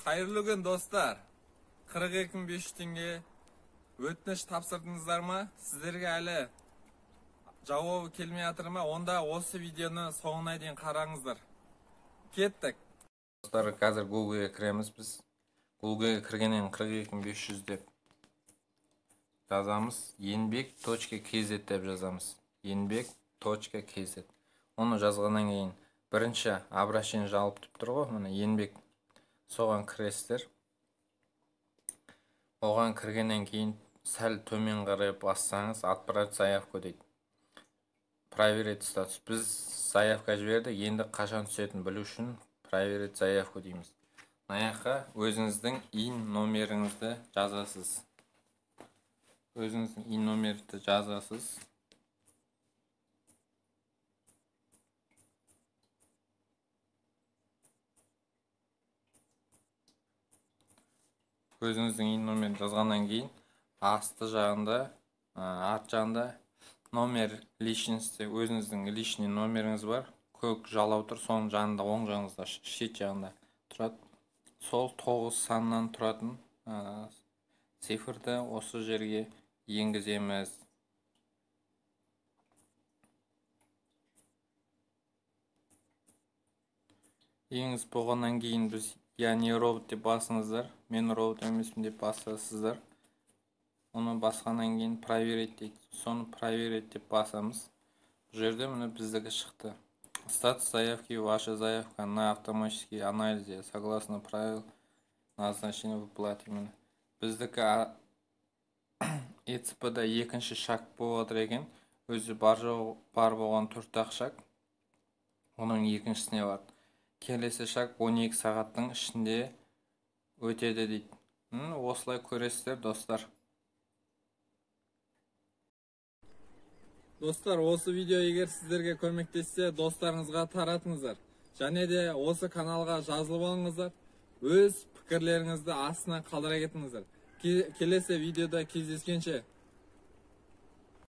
Қайырлы күн, достар. 42 500 теңге өтініш тапсырдыңыздар ма? Сіздерге әлі жауабы келмей жатыр ма? Онда осы видеоны соңына дейін қараңыздар. Кеттік. Достар, қазір Google'ге кіреміз біз. Google'ге кіргеннен 42 500 деп жазамыз. Enbek.kz деп жазамыз. Enbek.kz. Оны жазғаннан кейін бірінші обращение жауап деп тұр ғой, міне Enbek. Соған кіресіздер. Оған кіргеннен кейін сәл төмен қарай бассаңыз, отправить заявку дейді. Проверить статус. Біз заявка жібердік, енді қашан түсетінін білу үшін проверить заявку дейміз. Мына жаққа өзіңіздің ИИН номеріңізді жазасыз. Өзіңіздің ИИН номерді жазасыз. Өзіңіздің ИИН номерін жазғаннан кейін асты жағында, арт жағында номер личности, өзіңіздің личный номеріңіз бар. Көк жалау тұр, соның жанында, оң жағыңызда, шет жағында тұрады. Сол 9 саннан тұратын цифрді осы жерге енгіземіз. Енгізіп болғаннан кейін біз я не робот деп басыңыздар, мен робот емеспін деп басасыздар. Оны басқаннан кейін проверить дейді. Соны проверить деп басамыз. Бұл жерде міне біздікі шықты. Статус заявки, ваша заявка на автоматический анализе согласно правил назначения выплаты. Міне біздікі ЭЦП-да екінші шаг болып жатыр екен. Өзі бар жоқ, бар болған төрт-ақ шаг. Оның екіншісіне барды. Келесі шаг 12 сағаттың ішінде өтеді дейді. Осылай көресіздер, достар. Достар, осы видео егер сіздерге көмектессе, достарыңызға таратыңыздар. Және де осы каналға жазылып алыңыздар. Өз пікірлеріңізді астына қалдыра кетіңіздер. Келесі видеода кездескенше.